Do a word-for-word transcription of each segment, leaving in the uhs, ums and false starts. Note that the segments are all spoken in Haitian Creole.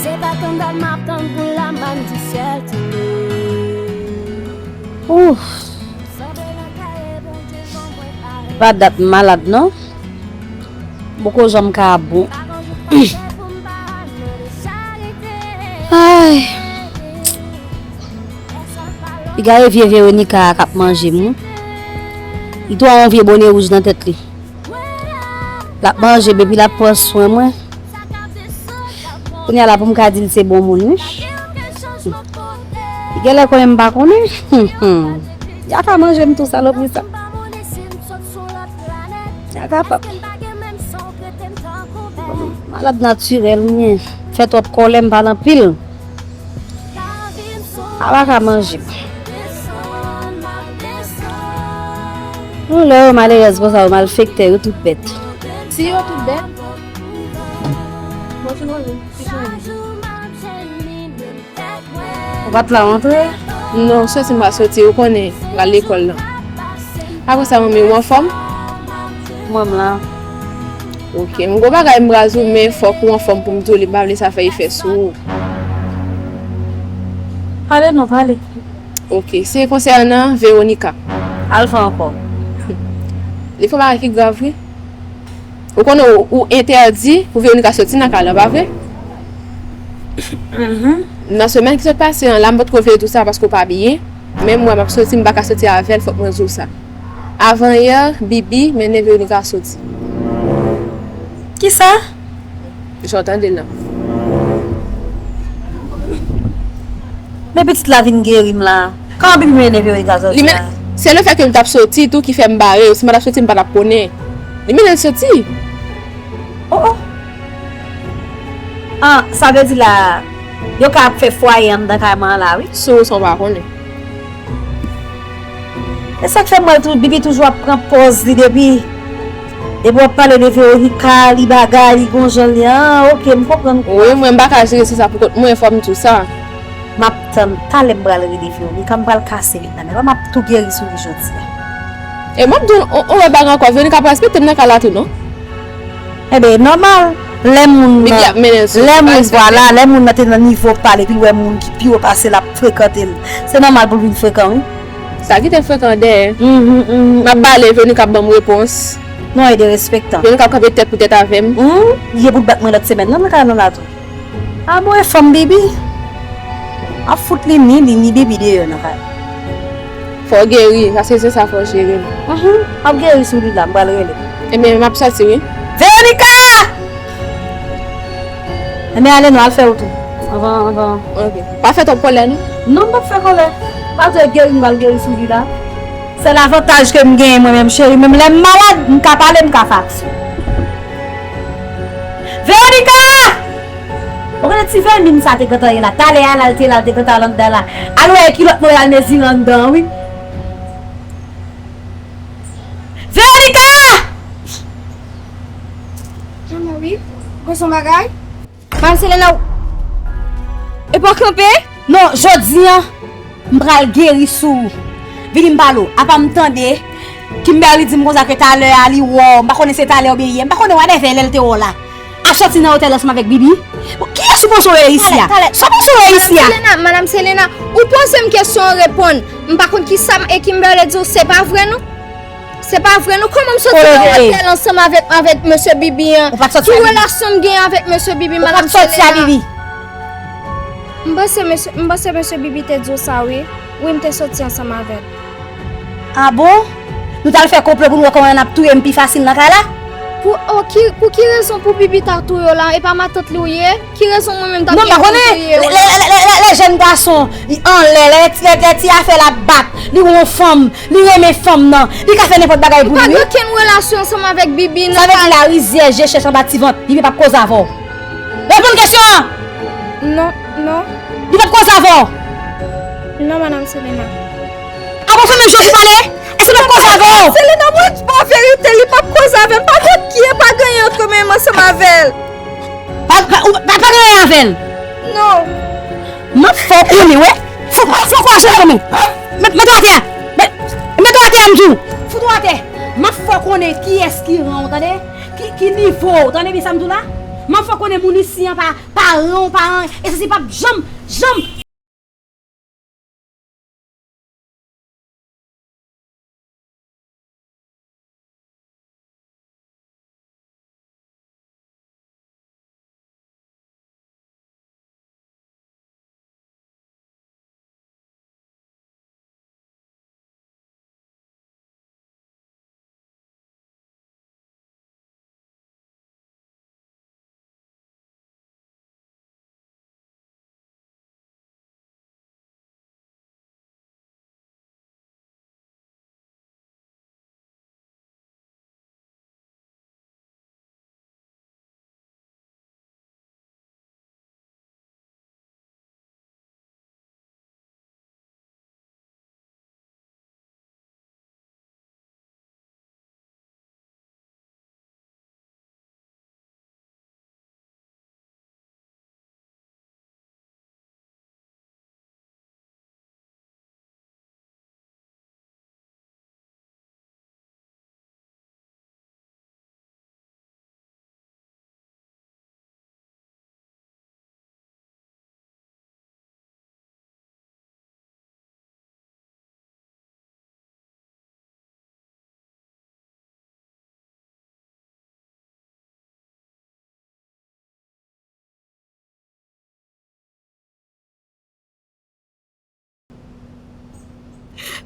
Se pa tandal m ap tann pou la m di syèl tonbe. Ouf. Pa dat m malad non. M poko janm ka bon. Ay. Piga e vye Veronica a k ap manje m wi. Li tou a yon vye bone wouj nan tèt li. L ap manje m epi l ap pran swen mwen. Kounye a la pou m ka di l se bon moun wi. Li genlè konnen m pa konnen. Yaka manje m tou salopri sa. Yaka pap. Malad natirèl mwen. Fè twòp kòlè m pale anpil. Ala ka manje. Yon lè yo malerèz konsa, yo malfektè, yo tout bèt. Si yo tout bèt, bon, se manje. Ou pa t la antre? Non, soti m pa soti, ou konnen, m pral lekòl la. Apre sa, manmi, ou anfòm? Mwen m la. Ok, m gon bagay m pral di w, men fòk ou anfòm pou m di w li, m pa vle sa fè efè sou ou. Pale non, pale. Ok, se konsènan Veronica. Al fè ankò. Li fè yon bagay ki grav, wi. Ou konnen ou, ou entèdi pou Veronica soti nan kay la, pa vre? Mhm. Nan semèn ki sot pase an la, m potko vle di w sa paske w pa byen. Men m wè m ap soti, m pa ka soti avè l, fòk mwen di w sa. Avan yè, Bibi mennen Veronica soti. Kisa? Jan w tande l lan. Men pitit la vin geri m la. Kòman Bibi mennen Veronica soti la? Se lefètke m t ap soti tou ki fè m bare yo. Si m pa t ap soti, m pa t ap konnen. Li mennen l soti. Oh, oh. Ah, sa vle di la, yo ka ap fè fwaye anndan kay mwen an la, wi. Sou ou san w pa konnen. E sa k fè m wè l tou, Bibi toujou ap pran pòz li depi, depi w ap pale de Veronica, li bagay, li gon jan l ye. Ah, ok, m konprann. Wi, mwen m pa ka jere se sa pou kont mwen, fò m di w sa. M ap tann, talè m pral rele Veronica, m pral kase li nan men. M ap tou geri sou li jodi a. E m ap di w, on, on lòt bagay ankò, Veronica pa respekte m nan kay la tou, non. Enben, e nòmal. Lè moun nan, lè moun, vwala, lè moun nan te nan nivo pa l, epi l wè moun ki pi wo pase l ap frekante l. Se nòmal pou l vin frekan, wi. Sa kite l frekan dèyè. Mhm, mhm. M ap pale, Veronica ap ban m repons. Non, e derespektan. Veronica ap kanpe tèt pou tèt avè m. Hmm? Li gen pou l bat mwen lòt semèn nan, nan kay la tou. A bon, e fanm Bibi? M ap fout li ni li ni Bibi deyò nan kay. Fò w geri, paske se sa fò w jere. Mhm. M ap geri sou li la, m pral rele. Ebyen, m ap soti, wi. Veronica! Ebyen, ale non, al fè wout ou. Anvan, anvan. Ok. Pa fè twòp kòlè, non? Non, m p ap fè kòlè. M ap geri, m pral geri sou li la. Sèl avantaj ke m genyen mwen menm, cheri, menm lè m malad, m ka pale, m ka fax ou. Veronica! Ou konnen ti Vermine sa te gentan ye la. Talè a la, l te la, l te gentan al anndan la. Al wè e ki lòt mwen al mezire anndan an, wi. Veronica! Manman, wi. Gon son bagay? Manm Selena, w-, e pa w kanpe? Non, jodi a, m pral geri sou ou. Vini m pale w. Apa m tande Kimberly di m konsa ke talè a li wè w. M pa konnen se talè oubyen yè. M pa konnen whatever lè l te wè w la. Ap soti nan otèl ansanm avèk Bibi? Bon, kiyès ou panse w ye isi a? Talè, talè. Sa w panse w ye isi a? Madam Selena, Madam Selena, ou poze m kesyon an reponn. M pa konn kisa m, e Kimberly di w, se pa vre non. Se pa vre non. Kòman m soti nan otèl ansanm avèk, avèk mesye Bibi an? Ou pa t soti avèk Bibi? Ki relasyon m gen avèk mesye Bibi, Madam Selena? Ou pa t soti a Bibi? M panse mesye, m panse mesye Bibi te di w sa wi. Wi, m te soti ansanm avè l. A bon? Nou t al fè konplo pou n wè kòman n ap touye m pi fasil nan kay la. Pou, oh, ki, pou ki rezon pou Bibi ta touye w la? E pa matant li w ye? Ki rezon mwen menm t ap gen pou touye w? Non, m pa konnen. Lè, lè, lè, lè, lè jèn gason, li anlè, lè, lè, lè ti afè l ap bat, li wè yon fanm, li renmen fanm nan, li ka fè nenpòt bagay pou li, wi. Li pa gen okenn relasyon ansanm avèk Bibi nan kay. Sa vle di la, rizyè, je chèch anba ti vant, Bibi p ap koze avè w. Reponn kesyon an! Non, non. Li p ap koze avè w? Non, madanm Selena. Avan se menm jan pou pale? Èske l ap koze avè w? Selena, mwen di w verite, li p ap koze avè m. Pa kont ki e pa gen anyen antre men m ansanm avè l. Pa, pa, ou, pa, pa gen anyen avè l? Non. M ap fè w konnen, wi. Fout, fout, fout, fout, fout, fout. Met, met w atè. Met, met w atè, m di w. Fout w atè. M ap fè w konnen kiyès ki ran w, tande? Ki, ki nivo w, tande byen sa m di w la? M ap fè w konnen moun isi an pa, pa ran w, pa ran. E sesi p ap janm, janm.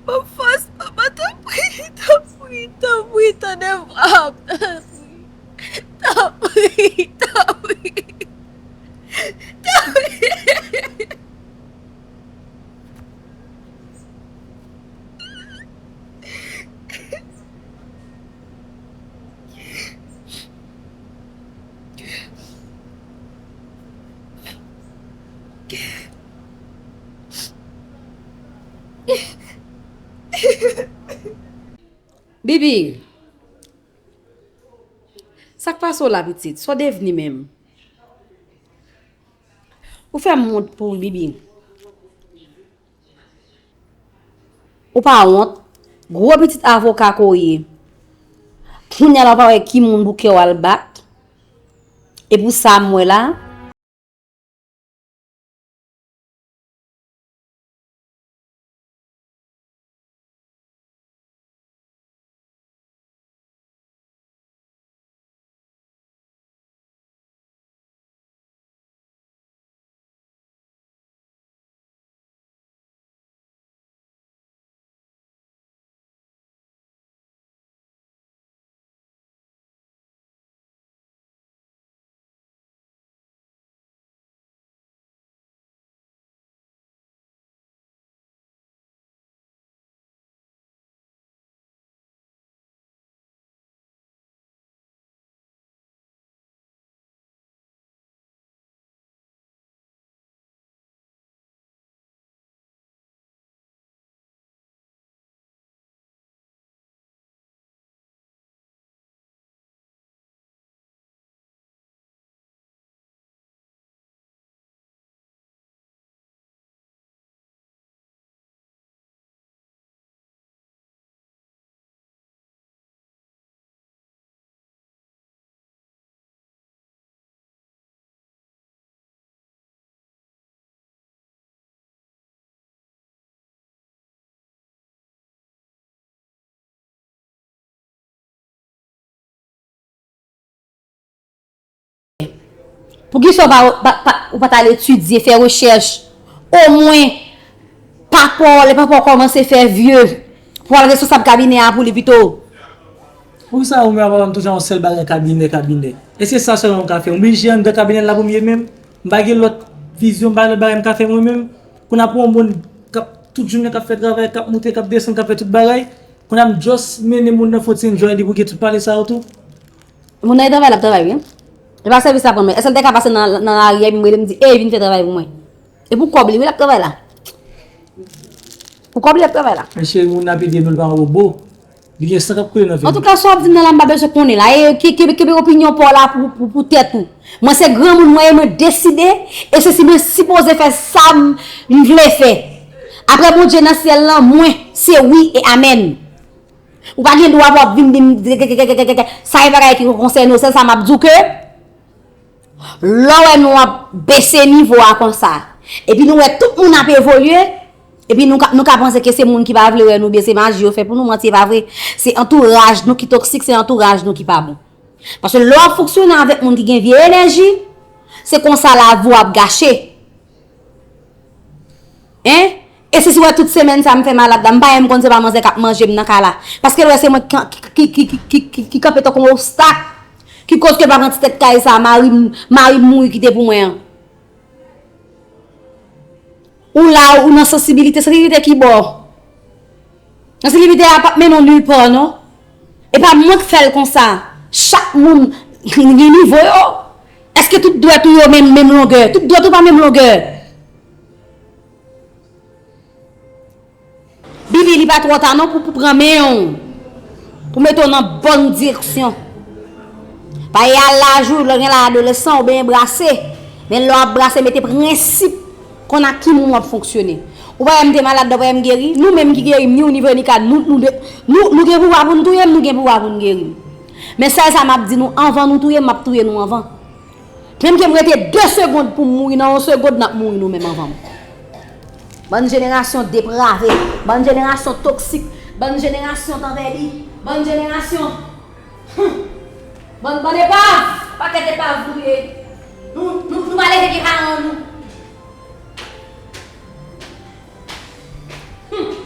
Papa, fòs, papa, tanpri, tanpri, tanpri, tande vwa m, tanpri, tanpri, tanpri, tanpri. Bibi, sa k pase w la, pitit? Sa w devni menm? Ou fè m wont pou ou, Bibi. Ou pa wont? Gwo pitit avoka ke w ye. Kounye a la, ou pa wè ki moun bouke w al bat? E pou sa m wè la, Poukisa w pa, pa, pa, ou pa t al etidye, fè rechèch? Omwen, papa w, lè papa w kòmanse fè vye, Pou al responsab kabinè a pou li pito. Poukisa ou menm papa m toujou yon sèl bagay kabinè, kabinè? E se sa sèlman m ka fè. M blije anndan kabinè la pou m ye menm. M pa gen lòt vizyon, m pa gen lòt bagay m ka fè mwen menm. Kounye a pou yon moun k ap tout jounen k ap fè travay, k ap moute, k ap desann, k ap fè tout bagay. Kounye a m just mennen moun nan fò ti enjoy li pou gen tout pale sa yo tou. Moun nan e travay l ap travay wi. E pa sèvis l ap rann mwen. Èske l te ka pase nan, nan lari a epi m rele m di, ey, vin fè travay pou mwen? E pou kòb li wi l ap travay la. Pou kòb li l ap travay la. Men cheri, moun nan ap ede nou, l pa yon wobo. Li gen san k ap koule nan venn li. Antouka, sa w ap di m nan la, m pa bezwen konnen la. E ke-, kenbe, kenbe opinyon pa w la pou, pou, pou tèt ou. Mwen se granmoun mwen ye, mwen deside, e se si mwen sipoze fè sa m, m vle fè. Apre Bondye nan syèl lan, mwen, se wi e amèn. Ou pa gen dwa pou w ap vin di m, sa e bagay ki konsène w, sèl sa m ap di w ke, lè w wè nou ap bese nivo a konsa, epi nou wè tout moun ap evolye, epi nou ka, nou ka panse ke se moun ki pa vle wè nou byen, se maji yo fè pou nou, manti, e pa vre. Se antouraj nou ki toksik, se antouraj nou ki pa bon. Paske lè w ap fonksyone avèk moun ki gen vye enèji, se konsa lavi w ap gache. Hein? E si, si w wè tout semèn sa m fè malad la, m pa menm konn se pa manzè k ap manje m nan kay la. Paske l wè se mwen ki, ki, ki kanpe tankou yon obstak, ki koz ke l pa pran ti tèt kay sa, mari m, mari m mouri kite pou mwen an. Ou la, ou nan sansibilite, sansibilite ki bò? Sansibilite a p ap mennen w nilpa, non. E pa mwen k fè l konsa. Chak moun gen nivo yo. Èske tout dwèt ou yo menm, menm longè? Tout dwèt ou pa menm longè. Bibi, li pa twò ta non pou, pou pran men w, pou mete w nan bòn direksyon. Pa ye al laj ou, lè w gen laj adolesan, ou benyen brase. Men lè w ap brase, mete prensip, konn ak ki moun w ap fonksyone. Ou pa wè m te malad, w pa wè m geri? Nou menm ki geri, ni ou ni Veronica, nou, nou de, nou, nou gen pouvwa pou n touye m, nou gen pouvwa pou n geri m. Men sèl sa m ap di nou, anvan nou touye m, m ap touye nou anvan. Menm ke m rete de segond pou m mouri, nan yon segond n ap mouri nou menm anvan m. Bann jenerasyon deprave, bann jenerasyon toksik, bann jenerasyon tanpèdi, bann jenerasyon, hmm, bann, bann epav, pakèt epav nou ye. Nou, nou, nou pa leve pye paran nou. Hmm.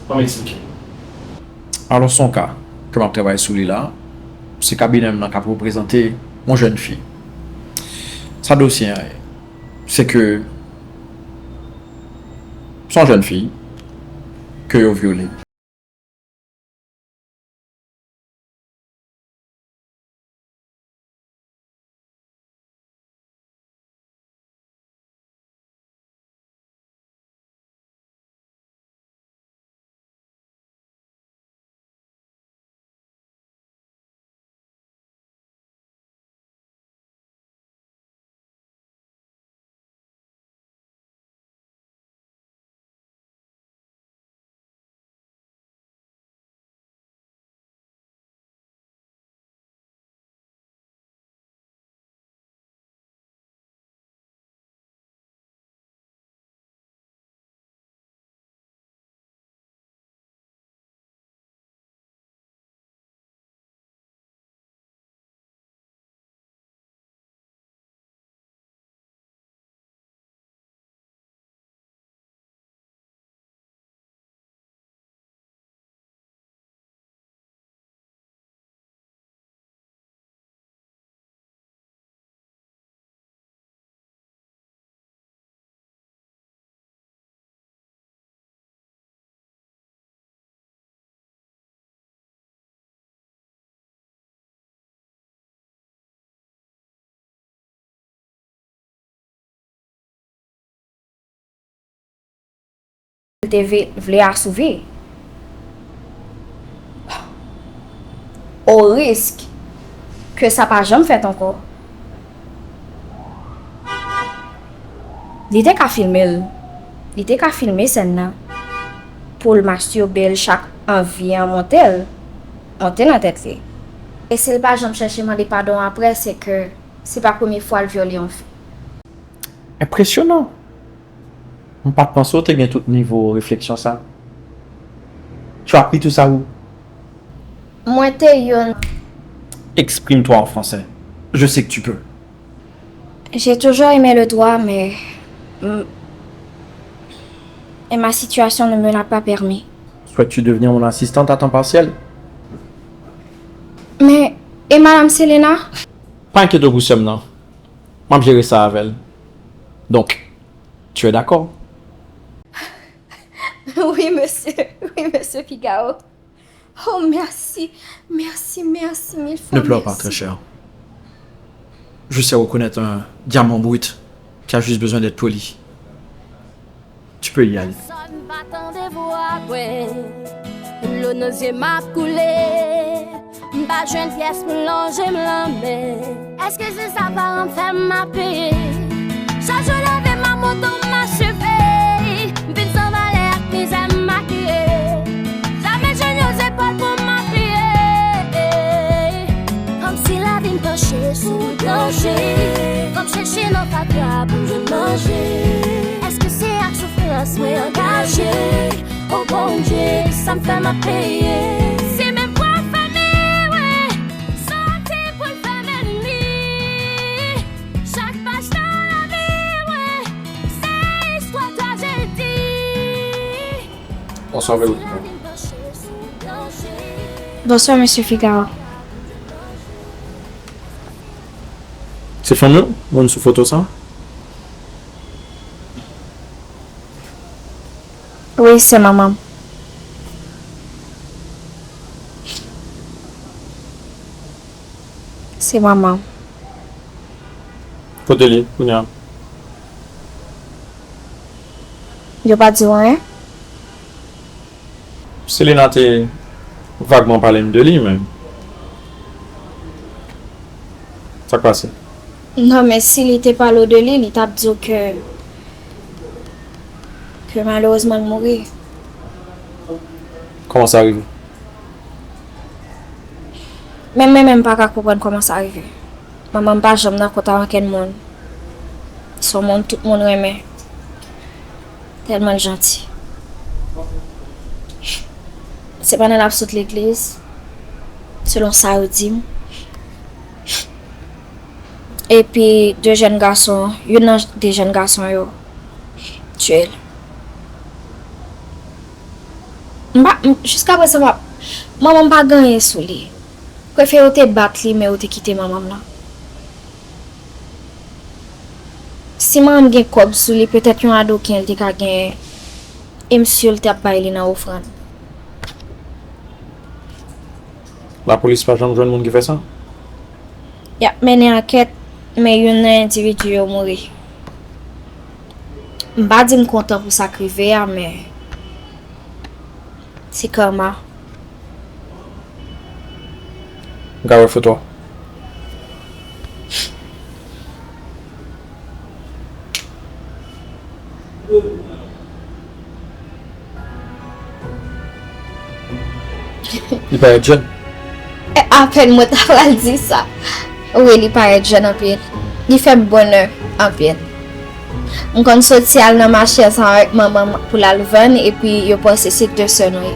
Ban m eksplike. Alò, se yon ka ke m ap travay sou li la. Se kabinè m nan k ap reprezante yon jèn fi. Sa dosye a ye, se ke se yon jèn fi ke yo vyole. L te ve- vle asouvi. O risk ke sa pa janm fèt ankò. Li te ka filme l. Li te ka filme sèn nan pou l mastirbe l chak anvi an monte l, monte nan tèt li. E si l pa janm chèche mande padon apre, se ke se pa premye fwa l vyole yon fi. Enpresyonan! M pa t panse w te gen tout nivo refleksyon sa. Tu as pris tout ça où? Mwen te youn. Exprime-toi en français. Je sais que tu peux. J'ai toujours aimé le droit, mais, mm, et ma situation ne me l'a pas permis. Souhaites-tu devenir mon assistante à temps partiel? Men, e Madam Selena? Pa enkyete w pou sè m nan. M ap jere sa avè l. Donk, tu es d'accord? Oui, monsieur. Oui, monsieur Figaro. Oh, merci. Merci, merci, mille fois. Ne pleure pas, très cher. Je sais reconnaître un diamant brut qui a juste besoin d'être poli. Tu peux y aller. Pèsonn pa tande vwa kwen. Dlo nan zye m ap koule. M pa jwenn pyès pou lonje m lanmen. Èske se sa paran m fè m ap peye? Chak jou leve m ap monte m acheve. M vin san valè ak mizè m makiye. Jamè jwenn yon zepòl pou m apiye. Kòmsi lavi m panche sou danje. Kòm chèche nan fatra pou m jwenn manje. Èske se ak soufrans mwen angaje? O Bondye, sa m fè m ap peye. Se menm pwòp fanmi, wi. Soti pou l fèmen li. Chak paj nan lavi, wi. Se istwa trajedi. Bonswa, Veronica. Bonswa, mesye Figaro. Se fanm yo, moun sou foto sa? Wi, se manman m. Se manman m. Kote li, kounye a? Yo pa di w anyen? Selena te vagman pale m de li, men sa k pase? Non, men si li te pale w de li, li t ap di w ke, ke malerezman l mouri. Kòman sa rive? Men mwen menm m pa ka konprann kòman sa rive. Manman m pa janm nan kont a okenn moun. Se yon moun tout moun renmen. Tèlman l janti. Se pandan l ap sot legliz, selon sa yo di m. Epi de jèn gason, youn nan de jèn gason yo tiye l. M pa, m, jiskaprezan, m pa, manman m pa gen anyen sou li. Prefere yo te bat li, men yo te kite manman m nan. Si manman m gen kòb sou li, petèt yon adoken li te ka genyen. E m si l t ap bay li nan ofrann. Lapolis pa janm jwenn moun ki fè sa? Y ap mennen ankèt, men youn nan endividi yo mouri. M pa di m kontan pou sa k rive a, men se karma. M ka wè foto a? Li parèt jèn. Apèn mwen ta pral di sa. Wi, li parèt jèn anpil. Li fè m bonè anpil. M konn soti al nan mache ansanm avèk manman m pou l al vann, epi yo panse se de sè nou ye.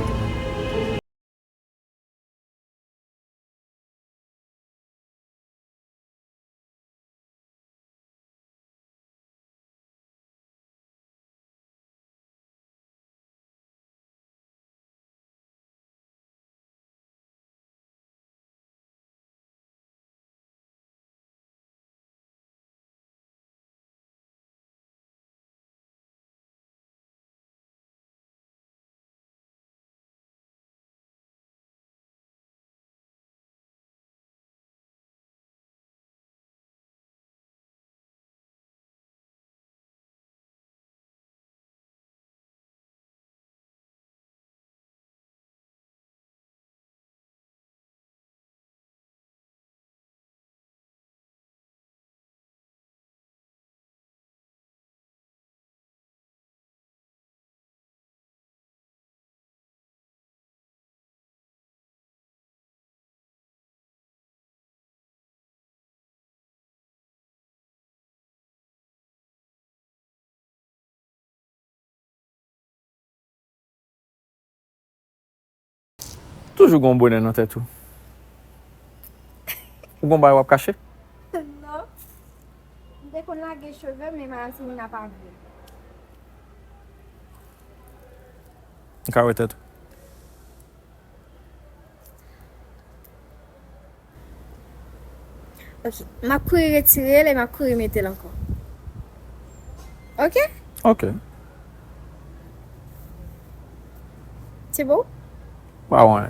Toujou gen yon bonè nan tèt ou. Ou gon bagay w ap kache? Non. M te konn lage cheve, men Mayasimina pa vle. M ka wè tèt ou. Ok. M ap kouri retire l e m ap kouri mete l ankò. Ok? Ok. Se bon? Pa wè.